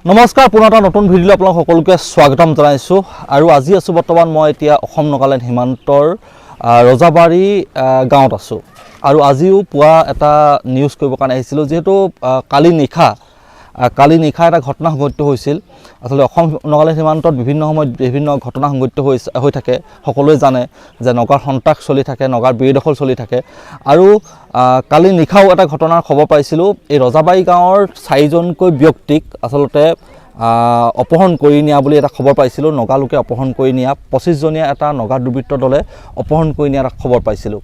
নমস্কাৰ, পুনৰ এটা নতুন ভিডিঅ' আপোনালোক সকলোকে স্বাগতম জনাইছোঁ। আৰু আজি আছোঁ বৰ্তমান মই এতিয়া অসম নাগালেণ্ড সীমান্তৰ ৰজাবাৰী গাঁৱত আছোঁ। আৰু আজিও পুৱা এটা নিউজ কৰিবৰ কাৰণে আহিছিলোঁ, যিহেতু কালি নিশা এটা ঘটনা সংঘটিত হৈছিল। আচলতে অসম নাগালেণ্ড সীমান্তত বিভিন্ন সময়ত বিভিন্ন ঘটনা সংঘটিত হৈ থাকে। সকলোৱে জানে যে নগাৰ সন্ত্ৰাস চলি থাকে, নগাৰ বেদখল চলি থাকে। আৰু কালি নিশাও এটা ঘটনাৰ খবৰ পাইছিলোঁ। এই ৰজাবাৰী গাঁৱৰ চাৰিজনকৈ ব্যক্তিক আচলতে অপহৰণ কৰি নিয়া বুলি এটা খবৰ পাইছিলোঁ। নগা লোকে অপহৰণ কৰি নিয়া, 25জনীয়া এটা নগা দুৰ্বৃত্ত দলে অপহৰণ কৰি নিয়া এটা খবৰ পাইছিলোঁ।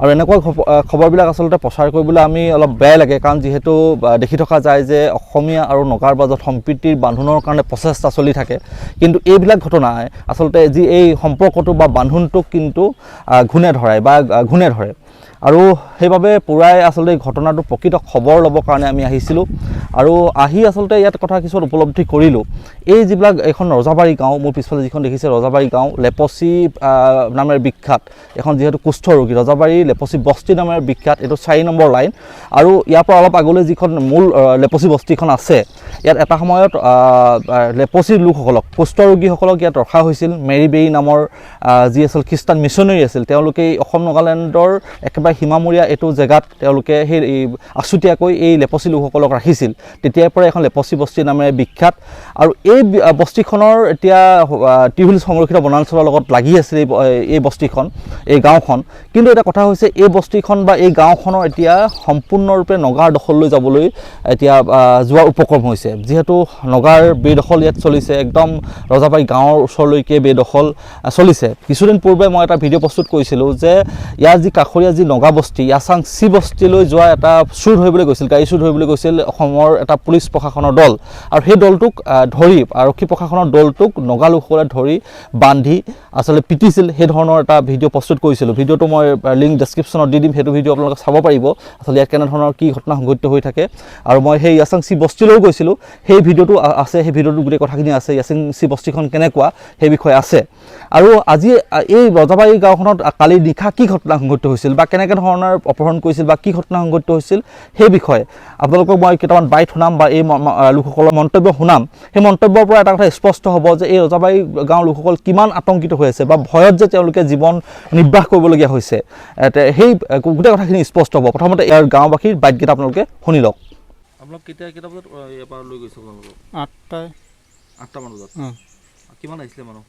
আৰু এনেকুৱা খবৰবিলাক আচলতে প্ৰচাৰ কৰিবলৈ আমি অলপ বেয়াই লাগে, কাৰণ যিহেতু দেখি থকা যায় যে অসমীয়া আৰু নগাৰ মাজত সম্প্ৰীতিৰ বান্ধোনৰ কাৰণে প্ৰচেষ্টা চলি থাকে, কিন্তু এইবিলাক ঘটনাই আচলতে যি এই সম্পৰ্কটো বা বান্ধোনটোক কিন্তু ঘূণে ধৰাই বা ঘূণে ধৰে। আৰু সেইবাবে পূৰাই আচলতে এই ঘটনাটোৰ প্ৰকৃত খবৰ ল'বৰ কাৰণে আমি আহিছিলোঁ। আৰু আহি আচলতে ইয়াত কথা কিছুমান উপলব্ধি কৰিলোঁ। এই যিবিলাক এইখন ৰজাবাৰী গাঁও, মোৰ পিছফালে যিখন দেখিছে ৰজাবাৰী গাঁও, লেপচি নামেৰে বিখ্যাত এখন, যিহেতু কুষ্ঠ ৰোগী ৰজাবাৰী লেপচি বস্তি নামেৰে বিখ্যাত। এইটো 4 নম্বৰ লাইন। আৰু ইয়াৰ পৰা অলপ আগলৈ যিখন মূল লেপচি বস্তিখন আছে, ইয়াত এটা সময়ত লেপচিৰ লোকসকলক, কুষ্ঠ ৰোগীসকলক ইয়াত ৰখা হৈছিল। মেৰী বেৰী নামৰ যি আছিল খ্ৰীষ্টান মিছনেৰী আছিল, তেওঁলোকে এই অসম নাগালেণ্ডৰ একেবাৰে সীমামূৰীয়া এইটো জেগাত তেওঁলোকে সেই এই আছুতীয়াকৈ এই লেপচি লোকসকলক ৰাখিছিল। তেতিয়াৰ পৰা এখন লেপচি বস্তি নামেৰে বিখ্যাত। আৰু এই বস্তিখনৰ এতিয়া টিউহিল সংৰক্ষিত বনাঞ্চলৰ লগত লাগি আছিল এই বস্তিখন, এই গাঁওখন। কিন্তু এটা কথা হৈছে, এই বস্তিখন বা এই গাঁওখনৰ এতিয়া সম্পূৰ্ণৰূপে নগাৰ দখললৈ যাবলৈ এতিয়া যোৱাৰ উপক্ৰম হৈছে। যিহেতু নগাৰ বেদখল ইয়াত চলিছে, একদম ৰজাবাৰী গাঁৱৰ ওচৰলৈকে বেদখল চলিছে। কিছুদিন পূৰ্বে মই এটা ভিডিঅ' প্ৰস্তুত কৰিছিলোঁ যে ইয়াৰ যি কাষৰীয়া যি নগা বস্তি, য়াচাং চি বস্তিলৈ যোৱা এটা চুৰ ধৰিবলৈ গৈছিল, গাড়ী চুৰ ধৰিবলৈ গৈছিল অসমৰ এটা পুলিচ প্ৰশাসনৰ দল। আৰু সেই দলটোক ধৰি, আৰক্ষী প্ৰশাসনৰ দলটোক নগা লোকসকলে ধৰি বান্ধি আচলতে পিটিছিল। সেই ধৰণৰ এটা ভিডিঅ' প্ৰস্তুত কৰিছিলোঁ। ভিডিঅ'টো মই লিংক ডেছক্ৰিপশ্যনত দি দিম, সেইটো ভিডিঅ' আপোনালোকে চাব পাৰিব, আচলতে ইয়াত কেনেধৰণৰ কি ঘটনা সংঘটিত হৈ থাকে। আৰু মই সেই য়াচাং চি বস্তিলৈও গৈছিলোঁ, সেই ভিডিঅ'টো আছে, সেই ভিডিঅ'টোত গোটেই কথাখিনি আছে, য়াচাং চি বস্তিখন কেনেকুৱা সেই বিষয়ে আছে। আৰু আজি এই ৰজাবাৰী গাঁওখনত কালি নিশা কি ঘটনা সংঘটিত হৈছিল বা কেনেকৈ ধৰণৰ অপহৰণ কৰিছিল বা কি ঘটনা সংঘটিত হৈছিল, সেই বিষয়ে আপোনালোকক মই কেইটামান বাইট শুনাম বা এই লোকসকলৰ মন্তব্য শুনাম। সেই মন্তব্যৰ পৰা এটা কথা স্পষ্ট হ'ব যে এই ৰজাবাৰী গাঁৱৰ লোকসকল কিমান আতংকিত হৈ আছে বা ভয়ত যে তেওঁলোকে জীৱন নিৰ্বাহ কৰিবলগীয়া হৈছে, সেই গোটেই কথাখিনি স্পষ্ট হ'ব। প্ৰথমতে ইয়াৰ গাঁওবাসীৰ বাইটকেইটা আপোনালোকে শুনি লওক। আপোনালোক কেতিয়া, কেইটা বজাত ইয়াৰ পৰা লৈ গৈছে আপোনালোকক? 8টাই। 8টামান বজাত? অঁ। কিমান আহিছিলে মানুহ?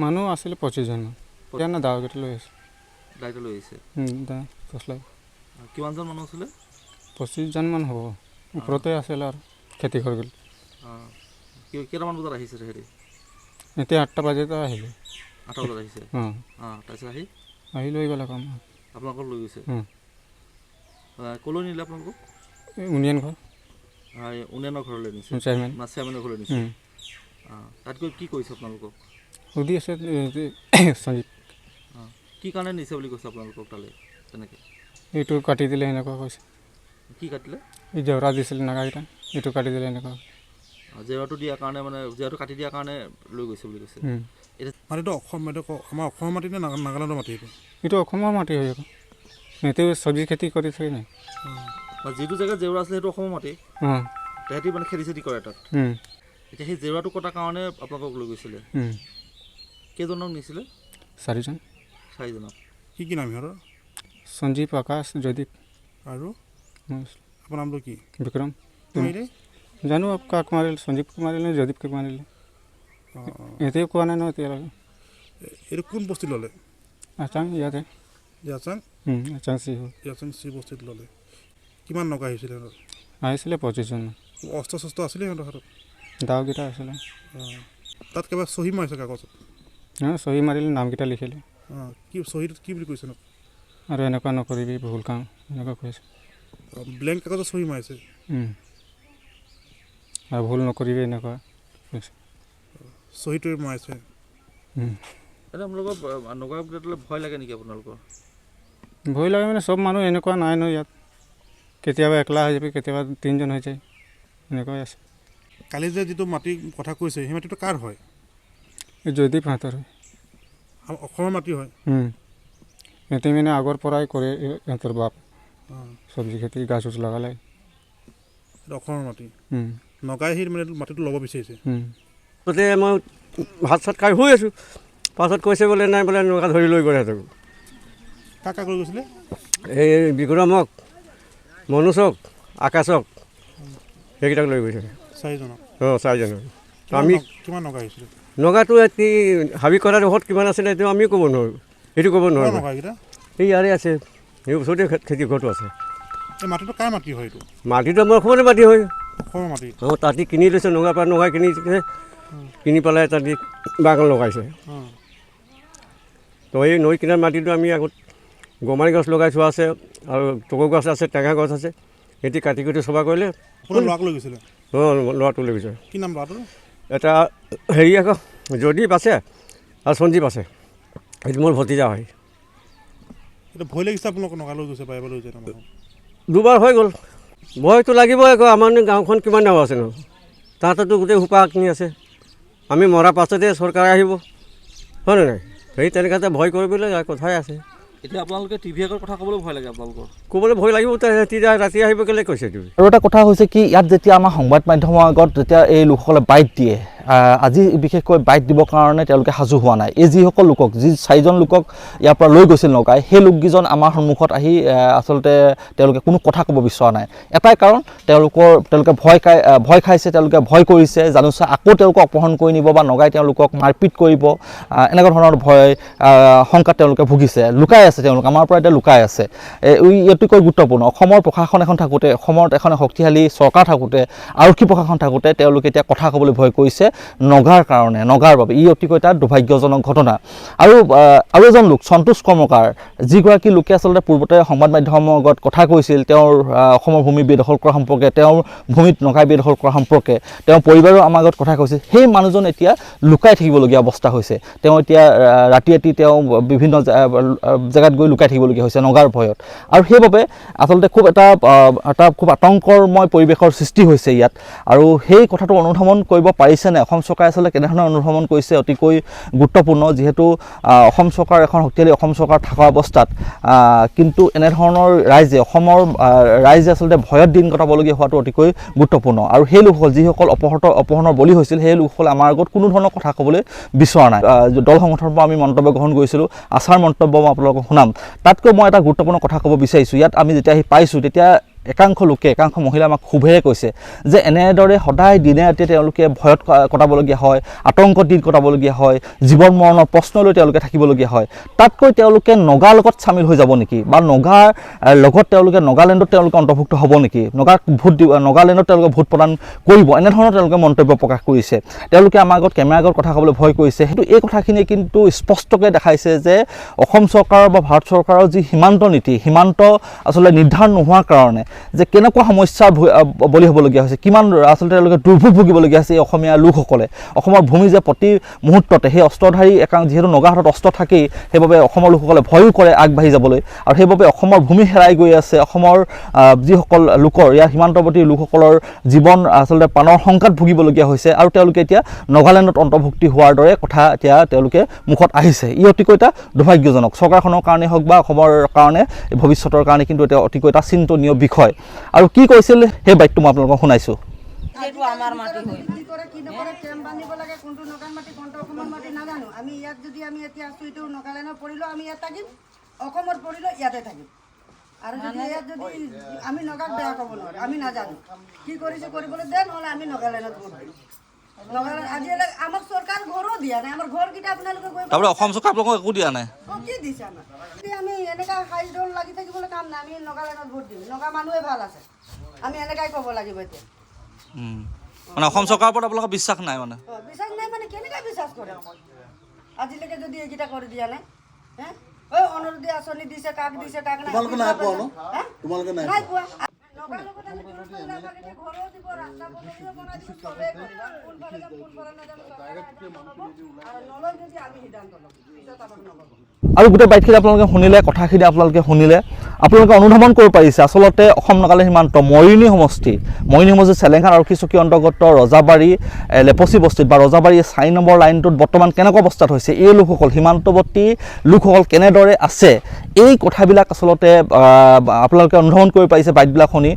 মানুহ আছিলে 25জনমান। এতিয়া না দাওকেইটা লৈ আহিছে। গাড়ীতে লৈ আহিছে? দা চচলাই। কিমানজন মানুহ আছিলে? 25জনমান হ'ব, ওপৰতে আছিলে আৰু খেতি কৰি গ'ল। কেইটামান বজাত আহিছে তেহেঁতি? এতিয়া 8টা বাজিতে আহিলে। 8টা বজাত আহিছে? অঁ। তাৰপিছত আহি? আহি লৈ গ'ল আকৌ। আপোনালোকক লৈ গৈছে? অঁ। ক'লৈ নিলে আপোনালোকক? এই উনিয়ন ঘৰ। এই উন্নয়নৰ ঘৰলৈ নিছে? চেয়াৰমেন। না, চেয়াৰমেনৰ ঘৰলৈ নিছে। তাত গৈ কি কৰিছে আপোনালোকক? সুধি আছে সঞ্জীৱ। কি কাৰণে নিছে বুলি কৈছে আপোনালোকক তালৈ তেনেকৈ? এইটো কাটি দিলে এনেকুৱা কৈছে। কি কাটিলে? এই জেওৰা দিছিল নাগাকেইটা, এইটো কাটি দিলে এনেকুৱা। জেওৰাটো দিয়াৰ কাৰণে, মানে জেওৰাটো কাটি দিয়াৰ কাৰণে লৈ গৈছে বুলি কৈছে? এতিয়া মাটিটো অসম, এইটো আমাৰ অসমৰ মাটি নে নাগালেণ্ডৰ মাটি এইটো? এইটো অসমৰ মাটি হয় আকৌ, সিহঁতে চব্জি খেতি কৰি থাকে নাই। বা যিটো জেগাত জেওৰা আছিলে সেইটো অসমৰ মাটি? অঁ। তেহেঁতি মানে খেতি চেতি কৰে তাত? এতিয়া সেই জেওৰাটো কটাৰ কাৰণে আপোনালোকক লৈ গৈছিলে? কেইজনক নিছিলে? চাৰিজন। চাৰিজনক। কি কি নাম সিহঁতৰ? সঞ্জীৱ, আকাশ, জয়দীপ। আৰু? মই। আপোনাৰ নামটো কি? বিক্ৰম। মাৰিলে? জানো কাক মাৰিল, সঞ্জীৱকে মাৰিলে নে জয়দীপকে মাৰিলে। অঁ অঁ এতিয়াও কোৱা নাই নহয় এতিয়ালৈকে। এইটো কোন বস্তিত ল'লে? আচাং ইয়াতে। ইয়াচাং? আচাং চি। ইয়াচাং চি বস্তিত ল'লে। কিমান নগা আহিছিলে সিহঁতৰ? আহিছিলে 25জনমান। অস্ত্ৰ চস্ত্ৰ আছিলে সিহঁতৰ হাতত? দাওকেইটা আছিলে। অঁ, তাত কিবা চহী মাৰিছে কাগজত? অঁ, চহী মাৰিলে, নামকেইটা লিখিলে। অঁ, কি চহীটোত কি বুলি কৈছে নো? আৰু এনেকুৱা নকৰিবি, ভুল কাম, এনেকুৱা কৈছে। ব্লেংক কাগজত চহী মাৰিছে? আৰু ভুল নকৰিবি এনেকুৱা কৈছে। চহীটোৱে মাৰিছে? এতিয়া আপোনালোকৰ নগাবিলাক ভয় লাগে নেকি আপোনালোকৰ? ভয় লাগে মানে চব মানুহ এনেকুৱা নাই নহয় ইয়াত। কেতিয়াবা একলা হৈ যাবি, কেতিয়াবা তিনিজন হৈ যায়, এনেকুৱাই আছে। কালি যে যিটো মাটিৰ কথা কৈছে, সেই মাটিটো কাৰ হয়? এই জয়দীপ হাতৰ হয়। আমাৰ অসমৰ মাটি হয়? সিহঁতে মানে আগৰ পৰাই কৰে, ইহঁতৰ বাপ। অঁ। চব্জি খেতি, গাছ উছ লগালে। এইটো অসমৰ মাটি? নগাই সেই মানে মাটিটো ল'ব বিচাৰিছে। তাতে মই ভাত চাত খাই শুই আছোঁ, পাছত কৈছে বোলে নাই বোলে নগা ধৰি লৈ গ'ল সিহঁতক। কাক কাক লৈ গৈছিলে? এই বিক্ৰমক, মনোজক, আকাশক, সেইকেইটাক লৈ গৈছে। চাৰিজনক? অঁ, চাৰিজনক। আমি কিমান নগা আহিছিলে? নগাটো এটি হাবি কৰা ডোখৰত কিমান আছিলে এইটো আমিও ক'ব নোৱাৰোঁ, সেইটো ক'ব নোৱাৰোঁ। এই ইয়াৰে আছে, এই ওচৰতে খেতি ঘৰটো আছে। এই মাটিটো কাৰ মাটি হয়? এইটো মাটিটো আমাৰ অসমৰে মাটি হয়। অসমৰ মাটি? অঁ, তাতে কিনি লৈছে নগাৰ পৰা, নগাই কিনিছে, কিনি পেলাই তাতে বাগান লগাইছে। তো এই নৈ কিনাৰ মাটিটো আমি আগত গমাৰি গছ লগাই থোৱা আছে, আৰু টকৌ গছ আছে, টেঙা গছ আছে, সিহঁতি কাটি কুটি চফা কৰিলে। ল'ৰাক লৈ গৈছিলে? অঁ, ল'ৰাটো লৈ গৈছে। কি নাম ল'ৰাটোৰ? এটা হেৰি আকৌ জয়দীপ আছে আৰু সঞ্জীৱ আছে, সেইটো মোৰ ভতিজা হয়। এইটো ভয় লাগিছে আপোনালোক নগা লৈ গৈছে, পাৰিব লৈ যায়? দুবাৰ হৈ গ'ল, ভয়টো লাগিবই আকৌ। আমাৰ গাঁওখন কিমান ডাঙৰ আছে ন, তাহাঁততো গোটেই সোপা কিনি আছে। আমি মৰা পাছতে চৰকাৰে আহিব, হয় নে নাই? সেই তেনেকুৱাতে ভয় কৰিবলৈ কথাই আছে। এতিয়া আপোনালোকে টিভি আগৰ কথা ক'বলৈ ভয় লাগে? আপোনালোকৰ ক'বলৈ ভয় লাগিব, তেতিয়া ৰাতি আহিব কেলৈ কৈছে তুমি? আৰু এটা কথা হৈছে কি, ইয়াত যেতিয়া আমাৰ সংবাদ মাধ্যমৰ আগত যেতিয়া এই লোকসকলে বাইট দিয়ে, আজি বিশেষকৈ বাইট দিবৰ কাৰণে তেওঁলোকে সাজু হোৱা নাই। এই যিসকল লোকক, যি চাৰিজন লোকক ইয়াৰ পৰা লৈ গৈছিল নগাই, সেই লোককেইজন আমাৰ সন্মুখত আহি আচলতে তেওঁলোকে কোনো কথা ক'ব বিচৰা নাই। এটাই কাৰণ, তেওঁলোকে ভয় খাইছে, তেওঁলোকে ভয় কৰিছে, জানোচা আকৌ তেওঁলোকক অপহৰণ কৰি নিব বা নগাই তেওঁলোকক মাৰপিট কৰিব, এনেকুৱা ধৰণৰ ভয় শংকাত তেওঁলোকে ভুগিছে, লুকাই আছে তেওঁলোক, আমাৰ পৰা এতিয়া লুকাই আছে। এই অতিকৈ গুৰুত্বপূৰ্ণ। অসমৰ প্ৰশাসন এখন থাকোঁতে, অসমত এখন শক্তিশালী চৰকাৰ থাকোঁতে, আৰক্ষী প্ৰশাসন থাকোঁতে তেওঁলোকে এতিয়া কথা ক'বলৈ ভয় কৰিছে নগাৰ কাৰণে, নগাৰ বাবে। ই অতিকৈ এটা দুৰ্ভাগ্যজনক ঘটনা। আৰু আৰু এজন লোক, সন্তোষ কৰ্মকাৰ, যিগৰাকী লোকে আচলতে পূৰ্বতে সংবাদ মাধ্যমৰ আগত কথা কৈছিল, তেওঁৰ অসমৰ ভূমি বেদখল কৰা সম্পৰ্কে, তেওঁৰ ভূমিত নগাই বেদখল কৰা সম্পৰ্কে তেওঁৰ পৰিবাৰেও আমাৰ আগত কথা কৈছিল। সেই মানুহজন এতিয়া লুকাই থাকিবলগীয়া অৱস্থা হৈছে। তেওঁ এতিয়া ৰাতি ৰাতি তেওঁ বিভিন্ন জেগাত গৈ লুকাই থাকিবলগীয়া হৈছে নগাৰ ভয়ত। আৰু সেইবাবে আচলতে খুব এটা এটা খুব আতংকময় পৰিৱেশৰ সৃষ্টি হৈছে ইয়াত। আৰু সেই কথাটো অনুধাৱন কৰিব পাৰিছেনে অসম চৰকাৰে, আচলতে কেনেধৰণে অনুধাৱন কৰিছে অতিকৈ গুৰুত্বপূৰ্ণ। যিহেতু অসম চৰকাৰ এখন শক্তিশালী অসম চৰকাৰ থকা অৱস্থাত কিন্তু এনেধৰণৰ ৰাইজে, অসমৰ ৰাইজে আচলতে ভয়ত দিন কটাবলগীয়া হোৱাটো অতিকৈ গুৰুত্বপূৰ্ণ। আৰু সেই লোকসকল, যিসকল অপহৰণৰ বলি হৈছিল, সেই লোকসকলে আমাৰ আগত কোনো ধৰণৰ কথা ক'বলৈ বিচৰা নাই। দল সংগঠনৰ পৰা আমি মন্তব্য গ্ৰহণ কৰিছিলোঁ, আছাৰ মন্তব্য মই আপোনালোকক শুনাম। তাতকৈ মই এটা গুৰুত্বপূৰ্ণ কথা ক'ব বিচাৰিছোঁ। ইয়াত আমি যেতিয়া আহি পাইছোঁ, তেতিয়া একাংশ লোকে, একাংশ মহিলা আমাক ক্ষোভেৰে কৈছে যে এনেদৰে সদায় দিনে ৰাতিয়ে তেওঁলোকে ভয়ত কটাবলগীয়া হয়, আতংকত দিন কটাবলগীয়া হয়, জীৱন মৰণৰ প্ৰশ্ন লৈ তেওঁলোকে থাকিবলগীয়া হয়। তাতকৈ তেওঁলোকে নগাৰ লগত চামিল হৈ যাব নেকি, বা নগাৰ লগত তেওঁলোকে নগালেণ্ডত তেওঁলোকে অন্তৰ্ভুক্ত হ'ব নেকি, নগাক ভোট দিব, নগালেণ্ডত তেওঁলোকে ভোট প্ৰদান কৰিব, এনেধৰণৰ তেওঁলোকে মন্তব্য প্ৰকাশ কৰিছে। তেওঁলোকে আমাৰ আগত, কেমেৰাৰ আগত কথা ক'বলৈ ভয় কৰিছে। সেইটো এই কথাখিনিয়ে কিন্তু স্পষ্টকৈ দেখাইছে যে অসম চৰকাৰৰ বা ভাৰত চৰকাৰৰ যি সীমান্ত নীতি, সীমান্ত আচলতে নিৰ্ধাৰণ নোহোৱাৰ কাৰণে যে কেনেকুৱা সমস্যাৰ বলি হ'বলগীয়া হৈছে, কিমান আচলতে তেওঁলোকে দুৰ্ভোগ ভুগিবলগীয়া হৈছে এই অসমীয়া লোকসকলে। অসমৰ ভূমি যে প্ৰতি মুহূৰ্ততে সেই অস্ত্ৰধাৰী একাংশ, যিহেতু নগা হাতত অস্ত্ৰ থাকেই, সেইবাবে অসমৰ লোকসকলে ভয়ো কৰে আগবাঢ়ি যাবলৈ, আৰু সেইবাবে অসমৰ ভূমি হেৰাই গৈ আছে। অসমৰ যিসকল লোকৰ, ইয়াৰ সীমান্তৱৰ্তী লোকসকলৰ জীৱন আচলতে প্ৰাণৰ শংকাত ভুগিবলগীয়া হৈছে। আৰু তেওঁলোকে এতিয়া নগালেণ্ডত অন্তৰ্ভুক্তি হোৱাৰ দৰে কথা এতিয়া তেওঁলোকে মুখত আহিছে। ই অতিকৈ এটা দুৰ্ভাগ্যজনক, চৰকাৰখনৰ কাৰণে হওক বা অসমৰ কাৰণে, ভৱিষ্যতৰ কাৰণে কিন্তু এতিয়া অতিকৈ এটা চিন্তনীয় বিষয়। আৰু কি কৈছিল সেই বাক্যটো মই আপোনালোকক শুনাইছোঁ। সেইটো আমাৰ মাটি হয়। কি কৰে কি নকৰে, কেম্প বান্ধিব লাগে, কোনটো নগাৰ মাটি কোনটো অসমৰ মাটি নাজানো। আমি ইয়াত যদি আমি এতিয়া আছোঁ, এইটো নগালেণ্ডত পৰিলেও আমি ইয়াত থাকিম, অসমত পৰিলেও ইয়াতে থাকিম। আৰু যদি ইয়াত যদি আমি নগাক বেয়া ক'ব নোৱাৰোঁ, আমি নাজানো কি কৰিছে, কৰিবলৈ দে, নহ'লে আমি নগালেণ্ডত ভোট দিম। নগালেণ্ড আজি আমাক চৰকাৰ ঘৰো দিয়া নাই, আমাৰ ঘৰকেইটা আপোনালোকে গৈ তাৰপৰা অসম চৰকাৰ আপোনালোকক একো দিয়া নাই? অ, কি দিছে আমাক? যদি আমি এনেকুৱা হাই দল লাগি থাকিবলৈ কাম নাই, আমি নগালেণ্ডত ভোট দিম, নগা মানুহে ভাল আছে, আমি এনেকাই ক'ব লাগিব এতিয়া। মানে অসম চৰকাৰৰ ওপৰত আপোনালোকৰ বিশ্বাস নাই মানে? অ, বিশ্বাস নাই মানে কেনেকৈ বিশ্বাস কৰে আজিলৈকে যদি এইকেইটা কৰি দিয়া নাই? হে ঐ, অৰুণোদয় আঁচনি দিছে, কাক দিছে কাক নাই? তোমালোকে নাই পোৱা ন? হে? তোমালোকে নাই নাই পোৱা। নগাৰ লগত আমি গুৰুত্ব নাই, আমাক এতিয়া ঘৰো দিব, ৰাস্তা পদূলিও বনাই দিব, চবেই কৰিব। আমি কোনফালে যাম কোনফালে নাযাম চৰকাৰে সিদ্ধান্ত ল'ব, আৰু নলয় যদি আমি সিদ্ধান্ত ল'ম, পিছত আমাক নল'ব। আৰু গোটেই বাইটখিনি আপোনালোকে শুনিলে, কথাখিনি আপোনালোকে শুনিলে। আপোনালোকে অনুধাৱন কৰিব পাৰিছে আচলতে অসম নাগালেণ্ড সীমান্ত মৰিয়নি সমষ্টি, মৰিয়নি সমষ্টিৰ চেলেংহাট আৰক্ষী চকী অন্তৰ্গত ৰজাবাৰী লেপচি বস্তিত বা ৰজাবাৰী 4 নম্বৰ লাইনটোত বৰ্তমান কেনেকুৱা অৱস্থাত হৈছে, এই লোকসকল, সীমান্তৱৰ্তী লোকসকল কেনেদৰে আছে, এই কথাবিলাক আচলতে আপোনালোকে অনুধাৱন কৰিব পাৰিছে বাইটবিলাক শুনি,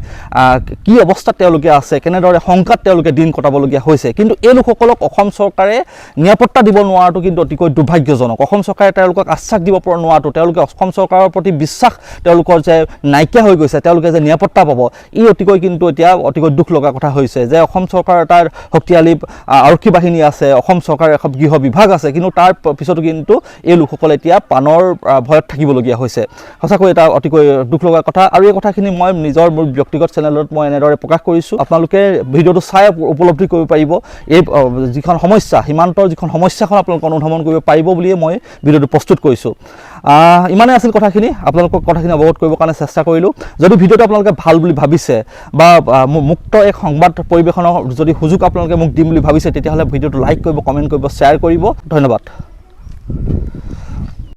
কি অৱস্থাত তেওঁলোকে আছে, কেনেদৰে শংকাত তেওঁলোকে দিন কটাবলগীয়া হৈছে। কিন্তু এই লোকসকলক অসম চৰকাৰে নিৰাপত্তা দিব নোৱাৰাটো কিন্তু অতিকৈ দুৰ্ভাগ্যজনক। অসম চৰকাৰে তেওঁলোকক আশ্বাস দিব পৰা নোৱাৰাটো, তেওঁলোকে অসম চৰকাৰৰ প্ৰতি বিশ্বাস তেওঁলোকৰ যে নাইকিয়া হৈ গৈছে, তেওঁলোকে যে নিৰাপত্তা পাব, ই অতিকৈ কিন্তু এতিয়া অতিকৈ দুখ লগা কথা হৈছে যে অসম চৰকাৰৰ এটা শক্তিশালী আৰক্ষী বাহিনী আছে, অসম চৰকাৰৰ এখন গৃহ বিভাগ আছে, কিন্তু তাৰ পিছতো কিন্তু এই লোকসকল এতিয়া প্ৰাণৰ ভয়ত থাকিবলগীয়া হৈছে। সঁচাকৈ এটা অতিকৈ দুখ লগা কথা। আৰু এই কথাখিনি মই নিজৰ মোৰ ব্যক্তিগত চেনেলত মই এনেদৰে প্ৰকাশ কৰিছোঁ, আপোনালোকে ভিডিঅ'টো চাই উপলব্ধি কৰিব পাৰিব এই যিখন সমস্যা, সীমান্তৰ যিখন সমস্যাখন আপোনালোকে অনুধাৱন কৰিব পাৰিব বুলিয়ে মই ভিডিঅ'টো প্ৰস্তুত কৰিছোঁ। ইমানেই আছিল কথাখিনি, আপোনালোকক কথাখিনি অৱগত কৰিবৰ কাৰণে চেষ্টা কৰিলোঁ। যদি ভিডিঅ'টো আপোনালোকে ভাল বুলি ভাবিছে বা মুক্ত এক সংবাদ পৰিৱেশনৰ যদি সুযোগ আপোনালোকে মোক দিম বুলি ভাবিছে, তেতিয়াহ'লে ভিডিঅ'টো লাইক কৰিব, কমেণ্ট কৰিব, শ্বেয়াৰ কৰিব। ধন্যবাদ।